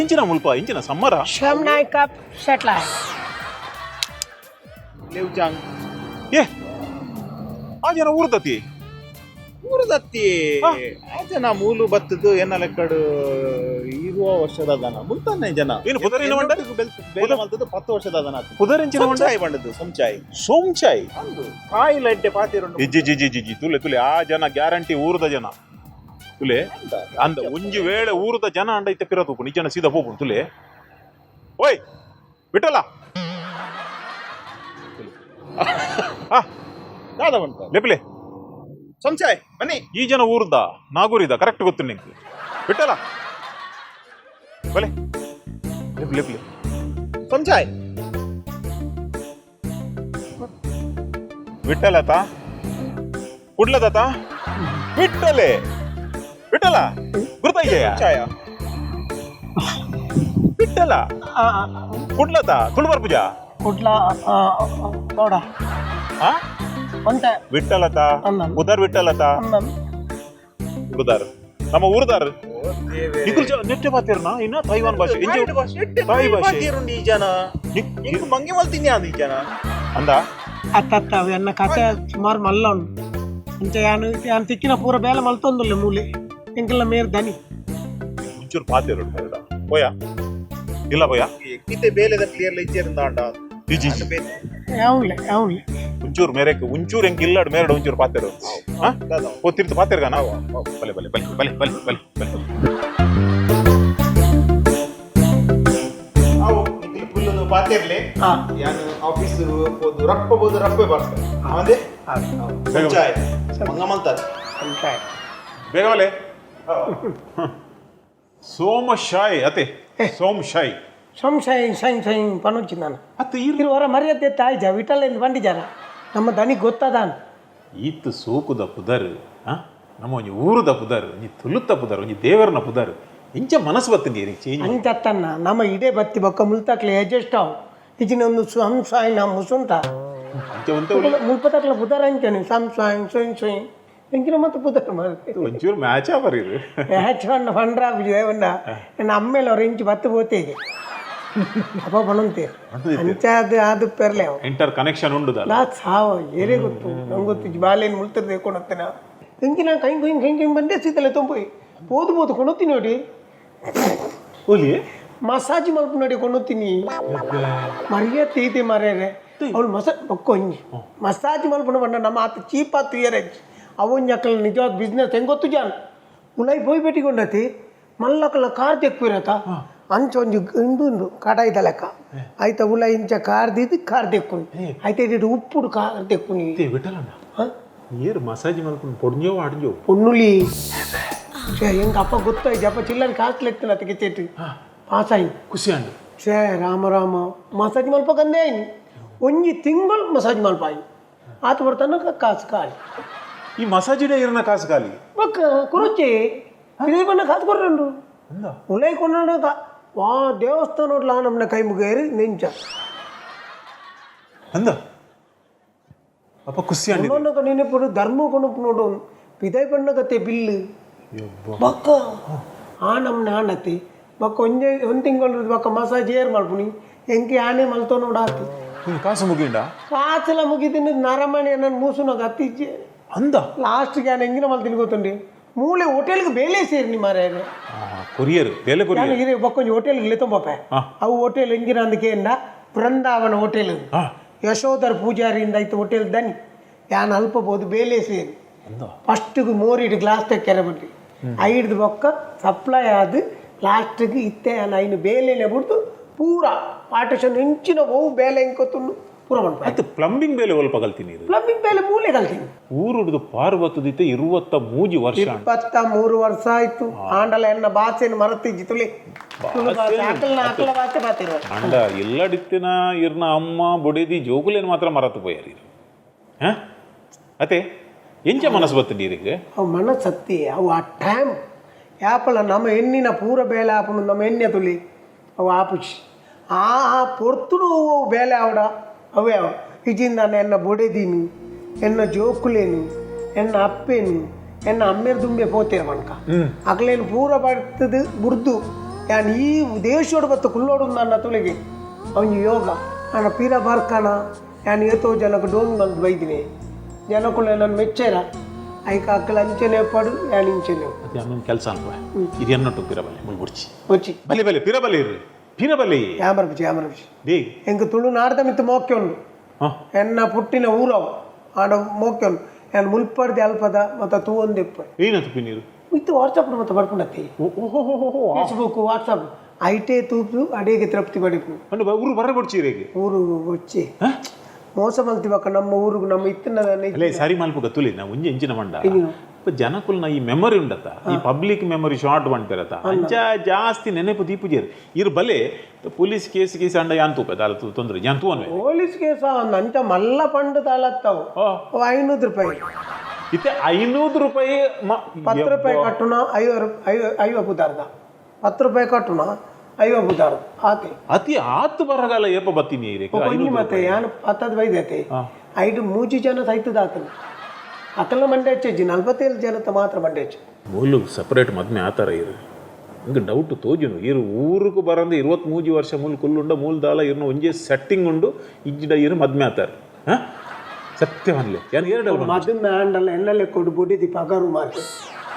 ಇಂಚಿನ ಮುಲ್ಪ ಇಂಚಿನ ಸಮ್ಮರ ಶ್ಯಾಮ್ ನಾಯ್ಕ ಶೆಟ್ಲ. ಲೇವ್ಚಾಂಗ್. ಏ, ಆ ಜನ ಊರ್ದತಿ. ಊರುದತ್ತಿ. ಆ ಜನ ಮೂಲು ಬತ್ತದು ಎನ್ನ ಲೆಕ್ಕಡು ಇರುವ ವರ್ಷದ ದನ ಮುಲ್ತಾನೆ ಜನ. ಏನು ಪುದರಿನ ಮಂಡ? ಬೇಲೆ ಮಲ್ತದ್ದು 10 ವರ್ಷದ ದನ. ಪುದರ್ ಇಂಚಿನ ಮಂಡ? ಸೊಂಚಾಯಿ ಬಂಡದ್ದು ಸೊಂಚಾಯಿ. ಸೋಂಚಾಯಿ. ಅಂದು ಕಾಯಿ ಲಡ್ಡೆ ಪಾತಿರುಂಡು. ಇಜ್ಜಿ G G G G, ತುಲೆ ತುಲೆ, ಆ ಜನ ಗ್ಯಾರಂಟಿ ಊರದ ಜನ ತುಲೆ. ಅಂದ ಒಂಜಿ ವೇಳೆ ಊರದ ಜನ ಅಂಡ ಇತ್ತೆ ಪಿರ ತೂಪುಂಡು, ಈ ಜನ ಸೀದಾ ಪೋಪುಂಡು ತುಲೆ. ಓಯ್ ಬಿಟ್ಟಲ್ಲ. ಹಾ. ದಾದ ಬಂತ. ಲೆಪ್ಲೆ. ಸೊಂಚಾಯಿ ಬನ್ನಿ. ಈ ಜನ ಊರ್ದ ನಾಗೂರಿದ, ಕರೆಕ್ಟ್ ಗೊತ್ತು ನಿಂಗೆ. ಬಿಟ್ಟಲ್ಲ, ಬಲೆ ಲೆಪ್ ಲೆಪ್ಲೆ. ಸೊಂಚಾಯಿ. ವಿಠಲತ ಕುಡ್ಲದಾತ ವಿಠಲೆ ವಿಠಲ ಗುರ್ತಾಯ್ಯ. ಚಾಯ. ವಿಠಲ ಕುಡ್ಲತ ತುಳುವರ್ ಪೂಜಾ. ಕುಡ್ಲ ನೋಡ. ಹಾ. ಒಂತೆ. ವಿಠಲತ. ಅಲ್ಲ. ಉದರ್ ವಿಠಲತ. ಉರ್ದಾರ್, ನಮ್ಮ ಊರ್ದಾರ್. ನಿಕುಲ್ ನೆಟ್ಟೆ ಪಾತಿರ್ನ ಇನ್ನ ತೈವಾನ್ ಭಾಷೆ ಇಂಚೆ ತಾಯಿ ಭಾಷೆ. ಈ ಜನ ಇಂಕ್ ಮಂಗಿ ಮಲ್ತಿನಿ ಅದು ಈ ಜನ. ಅಂದ. ಅತ್ತತ್ತ ಅವು ಎನ್ನ ಕತೆ ಸುಮಾರು ಮಲ್ಲ ಉಂಡು. ಅಂಚ ಯಾನು ಯಾನ್ ತಿಕ್ಕಿನ ಪೂರ ಬೇಲೆ ಮಲ್ತೊಂದುಲ್ಲೆ ಮೂಲೆ ಎಂಕೆಲ್ಲ ಮೇರ್ ದನಿ. ಒಂಚೂರು ಪಾತಿರು ಪೋಯ ಇಲ್ಲ ಪೋಯ. ಇತ್ತೆ ಬೇಲೆದ ಕ್ಲಿಯರ್ ಇಜ್ಜೇರಿಂದ ಅಂಡ. ಇಜ್ಜಿ ಇಜ್ಜಿ. ಯಾವ್ಲೆ ಯಾವ್ಲೆ. ಒಂಚೂರು ಮೇರೆಕ್ ಒಂಚೂರು ಎಂಕ್ ಇಲ್ಲಾಡು ಮೇರಡು ಒಂಚೂರು ಪಾತಿರು. ಹಾ, ಓ ತಿರ್ತು ಪಾತಿರ್ಗ ನಾವು. ಬಲೆ ಬಲೆ ಬಲೆ ಬಲೆ ಬಲೆ ಬಲೆ ಬಲೆ. ಅವು ನಿಕ್ಲು ಪುಲ್ಲುನು ಪಾತಿರ್ಲೆ. ಹಾ. ಯಾನು ಆಫೀಸ್ ಪೋದು ರಪ್ಪ ಬೋದು ರಪ್ಪೆ ಬರ್ತಾರೆ ಅವಂದೇ ಸೊಂಚಾಯಿ ಮಂಗ ಮಲ್ತಾರೆ. ಬೇಗ ಬಲೆ. ಸೋಮಶಾಯ್ ಅತೆ ಸೋಮಶಾಯ್. ಸಂಶಯ ಸೈ ಸೈ ಪನೊಂಚಿ ನಾನು. ಅತ್ತೆ ಈರ್. ಇರು ಹೊರ ಮರ್ಯಾದೆ ತಾಯಿ ಜ ವಿಠಲ ಎಂದು ಬಂಡಿಜಾರ ನಮ್ಮ ದನಿ ಗೊತ್ತದಾನ. ಈತ್ ಸೋಕುದ ಪುದರ್, ಆ ನಮ್ಮ ಒಂಜಿ ಊರುದ ಪುದರ್, ಒಂಜಿ ತುಳುತ್ತ ಪುದರ್, ಒಂಜಿ ದೇವರನ ಪುದರ್, ಇಂಚ ಮನಸ್ಸು ಬತ್ತಿಂಡಿ ಚೇಂಜ್. ಅಂಚತ್ತನ್ನ ನಮ್ಮ ಇಡೇ ಬತ್ತಿ ಬೊಕ್ಕ ಮುಲ್ತಕ್ಲೆ ಅಡ್ಜಸ್ಟ್ ಅವು ಇಜಿನ ಒಂದು ಸಂಸಾಯ್ ನಮ್ಮ ಮುಸುಂಟ. ಅಂಚ ಒಂತೆ ಉಳ್ಳ. ಮುಲ್ಪತಕ್ಲ ಪುದರ್ ಅಂಚನೆ ಸಂಸಾಯ್ ಸೊಯ್ ಸೊಯ್ ಎಂಕಿನ ಮತ್ತೆ ಪುದರ್ ಮಾರ್ರೆ. ಒಂಚೂರು ಮ್ಯಾಚ್ ಆವರಿರು. ಹಚ್ಚವನ್ನ ಫಂಡ್ರಾ ದೇವನ್ನ ನನ್ನ ಅಮ್ಮೇಲೆ ಅವ್ರ ಇಂಚು ಬತ್ತು ಬೋತೇಗೆ ಅಪ್ಪ ಬಣಂತೆ ಅಂಚ ಅದು ಅದು ಪೆರ್ಲೆ ಅವು. ಇಂಟರ್ ಕನೆಕ್ಷನ್ ಉಂಡುದಲ್ಲ. ನಾ ಸಾವ ಏರೇ ಗೊತ್ತು ನಂಗೆ ಗೊತ್ತು ಬಾಲೇನು ಮುಳ್ತದೆ ಕೊಣತ್ತೇನ ಹಿಂಗೆ ನಾನು ಕೈ ಹಿಂಗೆ ಹಿಂಗೆ ಹಿಂಗೆ ಬಂದೆ ಸೀತಲೆ ತೊಂಪೋಯಿ ಪೋದು ಪೋದು ಕೊಣತ್ತೀನಿ ನೋಡಿ. ಓಲಿ. ಮಸಾಜ್ ಮಲ್ಪ ನೋಡಿ ಕೊಣತ್ತೀನಿ ಮರ್ಯಾದೆ ಐತೆ ಮಾರ್ಯಾರೆ. ಅವಳು ಮಸಾ ಒಕ್ಕೊ ಹಿಂಗೆ ಮಸಾಜ್ ಮಲ್ಪನ ಬಂಡ ನಮ್ಮ ಆತ ಚೀಪ್ ಆತು ಏರಜ್ಜಿ ಅವನ್ ಅಕ್ಕಲ ನಿಜವಾದ ಬಿಸ್ನೆಸ್ ಹೆಂಗೆ ಗೊತ್ತು ಜಾನ್ ಉಲೈ ಪೋಯ್ ಪೆಟ್ಟಿಕೊಂಡತಿ ಮಲ್ಲಕಲ ಕಾರ್ ತೆಕ್ಪಿರತ ಅಂಚ ಒಂಜಿ ಇಂದು ಉಂಡು ಕಡಾಯ್ದ ಲೆಕ್ಕ ಆಯ್ತ ಉಲ ಇಂಚ ಕಾರ್ ದಿದ್ದು ಕಾರ್ ತೆಕ್ಕುನಿ ಆಯ್ತು ಇಟ್ಟು ಉಪ್ಪುಡು ಕಾರ್ ತೆಕ್ಕುನಿ. ವಿಠಲಣ್ಣ, ಏರ್ ಮಸಾಜ್ ಮಲ್ಪುಂಡು ಪೊಡ್ಂಜೋ ಆಡ್ಂಜೋ? ಪೊನ್ನುಲಿ. ಛೇ, ಎಂಕ ಅಪ್ಪ ಗೊತ್ತಾಯ್ತು ಅಪ್ಪ ಚಿಲ್ಲರ್ ಕಾಸು ಲೆಕ್ತಿನ ಅತಕ್ಕೆ ಚೇಟು ಪಾಸ್ ಆಯ್ತು. ಖುಷಿ ಅಂಡು. ಛೇ ರಾಮ ರಾಮ, ಮಸಾಜ್ ಮಲ್ಪ ಕಂದೇ ಆಯ್ನಿ ಒಂಜಿ ತಿಂಗಳು ಮಸಾಜ್ ಮಲ್ಪ ಆಯ್ನಿ ಆತ ಬರ್ತಾನ ಕಾಸು ಖಾಲಿ. ಈ ಮಸಾಜ್ ಇಡ ಇರನ ಕಾಸು ಖಾಲಿ. ಬೊಕ್ಕ ಕುರುಚಿ ಇದೇ ಬಣ್ಣ ಕಾಸು ಕೊರ್ರಂಡು. ಅಂದ. ಉಲೈ ಕೊಂಡ ವಾ ದೇವಸ್ಥಾನ ನೋಡ್ಲಾ ನಮ್ಮನ್ನ ಕೈ ಮುಗಿಯರಿ ನೆಂಚ. ಅಂದ ಅಪ್ಪ ಖುಷಿ ಅಂಡಿ. ಕೊನೊನಗ ನೆನಪುಡು ಧರ್ಮ ಕೊನೊಪು ನೋಡು ಪಿದೈ ಬಣ್ಣ ಕತೆ ಬಿಲ್ಲು ಬೊಕ್ಕ ಆ ನಮ್ನ ಆನತಿ ಬೊಕ್ಕ ಒಂಜೆ ಒಂದು ತಿಂಗಳು ಬೊಕ್ಕ ಮಸಾಜ್ ಏರ್ ಮಲ್ಪುನಿ ಎಂಕೆ ಆನೆ ಮಲ್ತೋ ನೋಡಾತಿ. ನೀನು ಕಾಸು ಮುಗಿಂಡ. ಕಾಸೆಲ್ಲ ಮುಗಿದಿನ ನರಮಣಿ ನನ್ನ ಮೂಸುನಾಗ ಅತ್ತಿಜ್ಜೆ. ಅಂದ. ಲಾಸ್ಟ್ಗೆ ನಾನು ಎಂಗಿನ ಮಲ್ತೀನಿ ಗೊತ್ತುಂಡಿ ಮೂಲೆ ಹೋಟೆಲ್ಗೆ ಬೇಲೆ ಸೇರಿನಿ ಮಾರ್ರೆ. ಕೊರಿಯರ್ ಬೇಲೆ ನಾನು ಕೊರಿಯರ್. ಹಿರಿಯ ಬೊಕ್ಕೊಂಜಿ ಹೋಟೆಲ್ಗೆ ಲೆತ್ತೊಂಬಪ್ಪೆ. ಅವು ಹೋಟೆಲ್ ಎಂಗಿನ ಅಂದಕೇಂಡ ಬೃಂದಾವನ ಹೋಟೆಲ್. ಯಶೋಧರ್ ಪೂಜಾರಿಯಿಂದ ಆಯ್ತು ಹೋಟೆಲ್ ದನಿ ಯಾನ್ ಅಲ್ಪ ಬೋದು ಬೇಲೆ ಸೇರಿ. ಅಂದ. ಫಸ್ಟಿಗೆ ಮೋರಿಡು ಗ್ಲಾಸ್ ತೆಕ್ಕೆರೆ ಬಿಡ್ರಿ ಐಡ್ದು ಬೊಕ್ಕ ಸಪ್ಲೈ ಆದು ಲಾಸ್ಟಿಗೆ ಇತ್ತೆ ಯಾನ್ ಐನು ಬೇಲೆನೆ ಬಿಡ್ದು ಪೂರ ಪಾರ್ಟಿಷನ್ ಇಂಚಿನ ಒವು ಬೇಲೆ ಇಂಕೊತ್ತುಂಡು ಪೂರ ಮನ್ಪ. ಅದು ಪ್ಲಂಬಿಂಗ್ ಬೇಲೆ ಒಲ್ಪ ಕಲ್ತೀನಿ ಇದು. ಪ್ಲಂಬಿಂಗ್ ಬೇಲೆ ಮೂಲೆ ಕಲ್ತೀನಿ. ಊರುಡ್ದು ಪಾರ್ವತದಿತ್ತೆ 23 ವರ್ಷ ಅಂಡ್. 23 ವರ್ಷ ಆಯ್ತು ಆಂಡಲ ಎನ್ನ ಭಾಷೆಯನ್ನು ಮರೆತಿಜ್ಜಿ ತುಳಿ ತುಳು ಭಾಷೆ ಆಕಲ್ನ ಆಕಲ ಭಾಷೆ ಬಾತಿರುವ. ಅಂಡ ಎಲ್ಲಡಿತ್ತಿನ ಇರ್ನ ಅಮ್ಮ ಬೊಡೆದಿ ಜೋಗುಲೇನು ಮಾತ್ರ ಮರತು ಪೋಯಾರ ಇದು ಹಾ ಅತೆ ಎಂಚ ಮನಸ್ಸು ಬತ್ತು ನೀರಿಗೆ. ಅವು ಮನಸ್ಸತ್ತಿ ಅವು ಆ ಟೈಮ್ ಯಾಪಲ ನಮ್ಮ ಎಣ್ಣಿನ ಪೂರ ಬೇಲೆ ಆಪುಂಡು ನಮ್ಮ ಎಣ್ಣೆ ತುಳಿ ಅವು ಆಪುಚಿ ಆ ಆ ಪೊರ್ತುಡು ಅವು ಬೇಲೆ ಆವಡ ಅವೇ ಅವು ಇಜಿಂದ ಎನ್ನ ಬೊಡೆದಿನು ಎನ್ನ ಜೋಕುಲೇನು ಎನ್ನ ಅಪ್ಪೇನು ಎನ್ನ ಅಮ್ಮೇರ್ ದುಂಬೆ ಪೋತೇರು ಮನ್ಕ ಅಕ್ಲೇನು ಪೂರ ಬರ್ತದು ಬುಡ್ದು. ಯಾನ್ ಈ ದೇಶೋಡು ಬತ್ತು ಕುಲ್ಲೋಡು ನನ್ನ ತುಳಿಗೆ ಅವನು ಯೋಗ ಆಂಡ ಪೀರ ಬಾರ್ಕಾನ ಯಾನ್ ಏತೋ ಜನಕ್ಕೆ ಡೋಂಗ್ ಮಲ್ತ್ ಬೈದಿನಿ. ಜನಕುಲು ನನ್ನ ಮೆಚ್ಚೇರ ಐಕ ಅಕ್ಕಲ ಅಂಚನೆ ಪಡು ಯಾನ್ ಇಂಚನೆ. ಅದೇ ಅನ್ನೊಂದು ಕೆಲಸ ಅನ್ಕೋ, ಇದು ಎನ್ನೊಟ್ಟು ಪಿರಬಲೆ ಮುಲ್ ಬುಡ್ಚಿ. ಬೊಚ್ಚಿ. ಬಲೆ ಬಲೆ ಪಿರಬಲೆ ಇರ್ರಿ ಪಿರಬಲೆ. ಯಾಮರಪುಚಿ ಯಾಮರಪುಚಿ. ಬೇಗ. ಎಂಕ್ ತುಳುನಾಡ್ದ ಮಿತ್ತು ಮೋಕೆ ಉಂಡು. ಎನ್ನ ಪುಟ್ಟಿನ ಊರವು ಆಂಡ ಮೋಕೆ ಉಂಡು. ಯಾನ್ ಮುಲ್ಪಡ್ದು ಅಲ್ಪದ ಮತ್ತ ತೂವೊಂದಿಪ್ಪೆ. ಏನಂತ ಪಿನೀರು? ಇತ್ತು ವಾಟ್ಸಪ್ ಮತ್ತೆ ಬರ್ಪುಂಡತ್ತಿ. ಓಹೋ. ಫೇಸ್ಬುಕ್, ವಾಟ್ಸಪ್ ಐಟೇ ತೂಪು ಅಡೇಗೆ ತೃಪ್ತಿ ಪಡಿಪು. ಅಂದ್ರೆ ಊರು ಬರ ಬುಡ್ಚಿ ರೇಗೆ. ಊರು ಬೊಚ್ಚಿ, ಮೋಸ ಮಲ್ತಿಬಕ್ಕ ನಮ್ಮ ಊರುಗು ನಮ್ಮ ಇತ್ತಿನ. ಅಲ್ಲೇ ಸರಿ ಮಲ್ಪ ಗೊತ್ತುಲಿ ನಾ ಒಂಜಿ ಎಂಚಿನ ಮಂಡ ಇಪ್ಪ ಜನಕುಲ್ನ ಈ ಮೆಮೊರಿ ಉಂಡತ್ತ, ಈ ಪಬ್ಲಿಕ್ ಮೆಮೊರಿ ಶಾರ್ಟ್ ಬಂಡ್ಪೆರತ್ತ, ಅಂಚ ಜಾಸ್ತಿ ನೆನಪು ದೀಪುಜೇರು ಇರ್. ಬಲೆ ಪೊಲೀಸ್ ಕೇಸ್ ಗೀಸ್ ಅಂಡ ಯಾನ್ ತೂಪೆ ದಾಲ ತೊಂದ್ರೆ ಯಾನ್ ತೂವನ್ವೆ. ಪೊಲೀಸ್ ಕೇಸ ಒಂದು ಅಂಚ ಮಲ್ಲ ಪಂಡು ತಾಳತ್ತಾವು. 500 ರೂಪಾಯಿ. ಇತ್ತೆ 500 ರೂಪಾಯಿ. 10 ರೂಪಾಯಿ ಕಟ್ಟುನ 50 ರೂಪಾಯಿ, ಐವ ಪುದಾರ್ದ. 10 ರೂಪಾಯಿ ಕಟ್ಟುನ ಐವ ಪುದಾರ್ದ ಆತೆ. ಅತಿ ಆತು ಬರಗಾಲ ಏಪ ಬತ್ತೀನಿ ಇರೇಕ? ಒಂಜಿ ಮತ್ತೆ ಯಾನ್ ಪತ್ತದ ಬೈದೈತೆ. ಐಟು ಮೂಜಿ ಜನ ಸೈತದ ಆತನ ಅಕಲ್ನ ಮಂಡೆ ಹೆಚ್ಚು, 47 ಜನತ ಮಾತ್ರ ಮಂಡೆ ಹೆಚ್ಚು. ಮೂಲು ಸಪರೇಟ್ ಮದ್ಮೆ ಆತರ ಇರು ಹಿಂಗೆ ಡೌಟ್ ತೋಜುನು. ಇರು ಊರುಕು ಬರಂದು 23 ವರ್ಷ ಮೂಲು ಕುಲ್ಲುಂಡ ಮೂಲ ದಾಲ ಇರ್ನ ಒಂಜೇ ಸೆಟ್ಟಿಂಗ್ ಉಂಡು ಇಜ್ಜಿಡ ಇರು ಮದ್ಮೆ ಆತಾರ. ಹಾಂ, ಸತ್ಯವನ್ಲೆ ಯಾನ್ ಎರಡು. ಮದುವೆ ಆಂಡಲ್ಲ ಎನ್ನ ಲೆಕ್ಕೊಡು ಬೊಡಿದಿ ಪಗರು ಮಾರೆ.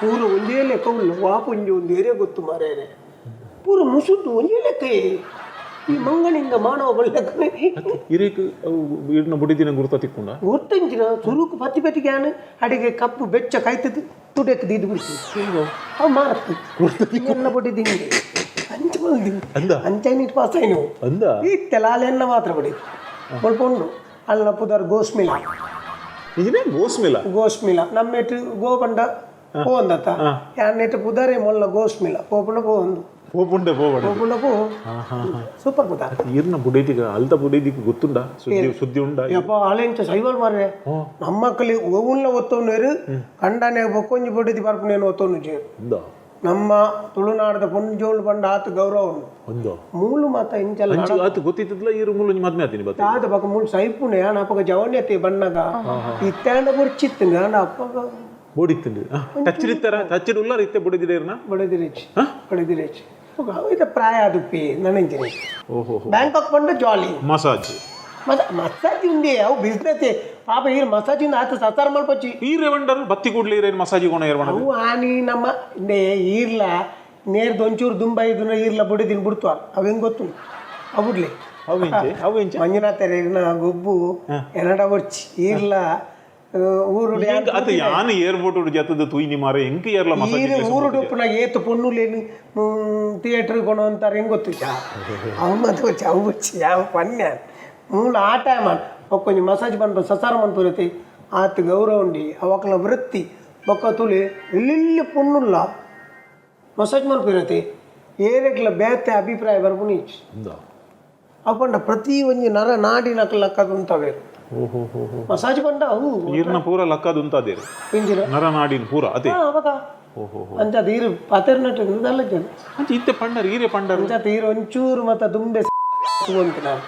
ಪೂರ ಒಂದೇ ಲೆಕ್ಕ ಉಳ್ಳು ವಾಪುಂಜಿ ಒಂದು ಏರೇ ಗೊತ್ತು ಮಾರೇರೆ. ಪೂರ ಮುಸುಟು ಒಂದೇ ಲೆಕ್ಕ. ಈ ಮಂಗನಿಂದ ಮಾನವ ಬಲ್ಲೆಕ್ಕನೆ. ಇರೇಕ್ ಅವು ಇರ್ನ ಬುಡಿದಿನ ಗುರ್ತ ತಿಕ್ಕೊಂಡ. ಗೊತ್ತಂಚಿನ ಸುರುಕು ಪತ್ತಿ ಪತ್ತಿ can ಅಡಿಗೆ ಕಪ್ಪು ಬೆಚ್ಚ ಕಾಯ್ತದ್ದು ತುಡೆಕ್ ದೀದು ಬಿಡ್ತು ಅವು ಮಾರತ್ತು ಎನ್ನ ಬೊಡಿದಿ ಹಿಂಗೆ ಅಂಚ ಮಲ್ದಿ. ಅಂದ? ಅಂಚ ನೀಟ್ ಪಾಸ್ ಆಯ್ನು. ಅಂದ? ಈ ತೆಲಾಲೆನ್ನ ಮಾತ್ರ ಬಡಿದು ಸ್ವಲ್ಪ ಉಂಡು ಅಲ್ಲ ಪುದರ್ ಗೋಸ್ಮಿಲ. ನಿಜನೇ ಗೋಸ್ಮಿಲ? ಗೋಸ್ಮಿಲ. ನಮ್ಮೆಟ್ಟು ಗೋಪಂಡ ಪೋಂದತ್ತ ಯಾನ್ನೆಟ್ಟು ಪುದರೆ ಮೊಲ್ಲ ಗೋಸ್ಮಿಲ ಪೋಪಂಡ ಪೋಂದು. ಹೋಗುಂಡೆ ಹೋಗೋಣ. ಪೋಪಂಡ ಪೋ ಸೂಪರ್ ಪುದಾರ್. ಇರ್ನ ಬುಡಿದಿಗ ಅಲ್ದ ಬುಡಿದಿಗ ಗೊತ್ತುಂಡ? ಸುದ್ದಿ ಸುದ್ದಿ ಉಂಡ? ಯಪ್ಪ, ಆಲೆಂಚ ಸೈವಲ್ ಮಾರ್ರೆ. ನಮ್ಮಕ್ಕಲಿ ಒವುಲ್ಲ ಒತ್ತೊನ್ನೇರು ಕಂಡನೆ ಬೊಕ್ಕೊಂಜಿ ಬೊಡಿದಿ ಬರ್ಪುನೇನು ಒತ್ತೊನ್ನು ಜೇರು. ಅಂದ? ನಮ್ಮ ತುಳುನಾಡದ ಪೊಂಜೋಳು ಬಂಡ ಆತ ಗೌರವ ಉಂಡು. ಅಂದ? ಮೂಲು ಮಾತ ಇಂಚಲ್ಲ. ಅಂಚ ಆತು ಗೊತ್ತಿತ್ತಲ್ಲ ಇರು ಮೂಲು ಮದ್ಮೆ ಆತೀನಿ ಬತ್ತ. ಆದ ಬಕ ಮೂಲು ಸೈಪುಣೆ ಆನ ಅಪಗ ಜವಣ್ಯತೆ ಬಣ್ಣಗ ಇತ್ತಾಂಡ ಬೊಡ್ಚಿತ್ತು ಆಂಡ ಅಪ್ಪಗ. ಬೋಡಿತ್ತುಂಡು ಟಚ್ಚಿಡಿತ್ತಾರ ಟಚ್ಚಿಡ್ ಉಲ್ಲಾರ ಇತ್ತೆ ಬುಡಿದಿಡ ಇರ್ನ. ಬಡದಿರೇಚ್ ಬಡದಿರೇಚ್ ಇದು ಪ್ರಾಯ ಅದು ಪಿ ನನಂಚಿನ. ಓಹೋ. ಬ್ಯಾಂಕಾಕ್ ಬಂಡ ಜಾಲಿ. ಮಸಾಜ್. ಮತ್ತೆ ಮಸಾಜ್ ಉಂದೆ ಅವು ಬಿಸ್ನೆಸ್ ಪಾಪ. ಈ ಮಸಾಜ್ ಇಂದ ಆತ ಸಸಾರ ಮಲ್ಪಚ್ಚಿ. ಈ ರೇವಂಡರ್ ಬತ್ತಿ ಕೂಡ್ಲಿ ಇರೇನು ಮಸಾಜಿ ಗುಣ ಏರ್ವಣ. ಅವು ಆನಿ ನಮ್ಮ ನೇ ಈರ್ಲ ನೇರ್ದು ಒಂಚೂರು ದುಂಬ ಇದನ್ನ ಈರ್ಲ ಬುಡಿದಿನ ಬಿಡ್ತಾರ. ಅವು ಹೆಂಗೆ ಗೊತ್ತು ಅವುಡ್ಲಿ. ಅವೆಂಚೆ ಅವೆಂಚೆ? ಮಂಜುನಾಥರ ಗೊಬ್ಬು ಎನ್ನಡ ಬೊಡ್ಚಿ ಈರ್ಲ ಊರು. ಅತ ಯಾನ್ ಏರ್ಪೋರ್ಟ್ ಜತದ ತೂಯಿನಿ ಮಾರೆ ಎಂಕ್ ಏರ್ಲ ಮಸಾಜ್. ಈರು ಊರು ಡೊಪ್ಪುನ ಏತು ಪೊನ್ನುಲೇನು ಥಿಯೇಟರ್ ಕೊಣ ಅಂತಾರೆ ಹೆಂಗೆ ಗೊತ್ತು. ಅವು ಮತ್ತೆ ಬಚ್ಚಿ ಅವು ಬಚ್ಚಿ ಯಾವ ಪನ್ಯ ಮೂಲ ಆಟ ಮಾನ್ ಬೊಕ್ಕೊಂಜಿ ಮಸಾಜ್ ಪನ್ಪ ಸಸಾರ ಮನ್ಪುರತಿ ಆತ್ ಗೌರವ ಉಂಡಿ ಅವಕ್ಲ ವೃತ್ತಿ. ಬೊಕ್ಕ ತುಳಿ ಎಲ್ಲೆಲ್ಲಿ ಪೊನ್ನುಲ್ಲ ಮಸಾಜ್ ಮನ್ಪಿರತಿ ಏರೆಗ್ಲ ಬೇತೆ ಅಭಿಪ್ರಾಯ ಬರ್ಪುನಿ. ಅಂದ? ಅಪಂಡ ಪ್ರತಿ ಒಂಜಿ ನರ ನಾಡಿನ ಲಕ್ಕದ ಉಂತವೆ. ಓಹೋ ಹೋ ಹೋ. ಮಸಾಜ್ ಪಂಡ ಅವು. ಈರ್ನ ಪೂರ ಲಕ್ಕದ ಉಂತಾದೇರು. ಪಿಂಜಿರ. ನರನಾಡಿನ ಪೂರ ಅದೇ. ಅವಾಗ. ಓಹೋ. ಅಂಚ ತೀರು ಪತೆರ್ನಟ್ಟು ದಲ್ಲ ಜನ. ಅಂಚ ಇತ್ತೆ ಪಂಡರ್ ಈರೆ ಪಂಡರ್. ಅಂಚ ತೀರು ಒಂಚೂರು ಮತ್ತೆ ದುಂಬೆ ಅಂತ ನಾನು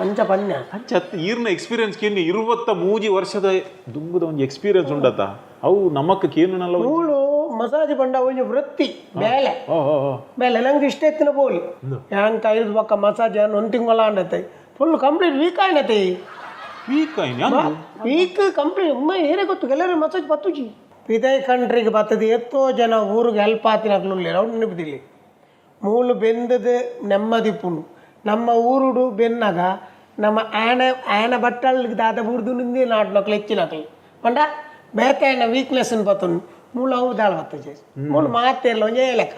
ಅಂಚ ಪನ್ಯ. ಅಂಚ ಅತ್ ಈರ್ನ ಎಕ್ಸ್ಪೀರಿಯನ್ಸ್ ಕೇನು 23 ವರ್ಷದ ದುಂಬುದ ಒಂದು ಎಕ್ಸ್ಪೀರಿಯನ್ಸ್ ಉಂಡತ ಅವು ನಮಕ್ ಕೇನುನಲ್ಲ. ಮೂಳು ಮಸಾಜ್ ಪಂಡ ಒಂಜಿ ವೃತ್ತಿ ಬೇಲೆ. ಓ ಓ ಓ. ಬೇಲೆ ನಂಗೆ ಇಷ್ಟ ಎತ್ತಿನ ಪೋಲಿ ಯಾಂಕ ಐದು ಪಕ್ಕ ಮಸಾಜ್ ಅನ್ ಒಂದು ತಿಂಗಳ ಆಂಡತೆ ಫುಲ್ ಕಂಪ್ಲೀಟ್ ವೀಕ್ ಆಯ್ನತೆ. ವೀಕ್ ಆಯ್ನ ಅಂದು? ವೀಕ್ ಕಂಪ್ಲೀಟ್ ಉಮ್ಮ ಏನೇ ಗೊತ್ತು ಎಲ್ಲರೂ ಮಸಾಜ್ ಪತ್ತುಜಿ. ಪಿದೈ ಕಂಟ್ರಿಗೆ ಬರ್ತದೆ ಎತ್ತೋ ಜನ ಊರಿಗೆ ಹೆಲ್ಪ್ ಆತಿನಕ್ಲು ಅವ್ರು ನೆನಪದಿಲ್ಲ. ಮೂಲು ಬೆಂದದ ನೆಮ್ಮದಿಪ್ಪುಂಡು. ನಮ್ಮ ಊರುಡು ಬೆನ್ನಾಗ ನಮ್ಮ ಆಣ ಆಣ ಬಟ್ಟಲ್ಗೆ ದಾದ ಬುಡ್ದು ನಿಂದೆ ನಾಟ್ನಕ್ಲು ಹೆಚ್ಚಿನಕ್ಲು ಪಂಡ ಬೇತೆ ವೀಕ್ನೆಸ್ ಬತ್ತುಂಡು. ಮೂಲು ಅವು ದಾಳ ಬತ್ತಜೆ ಮೂಲು ಮಾತೆಲ್ಲ ಒಂಜೇ ಲೆಕ್ಕ.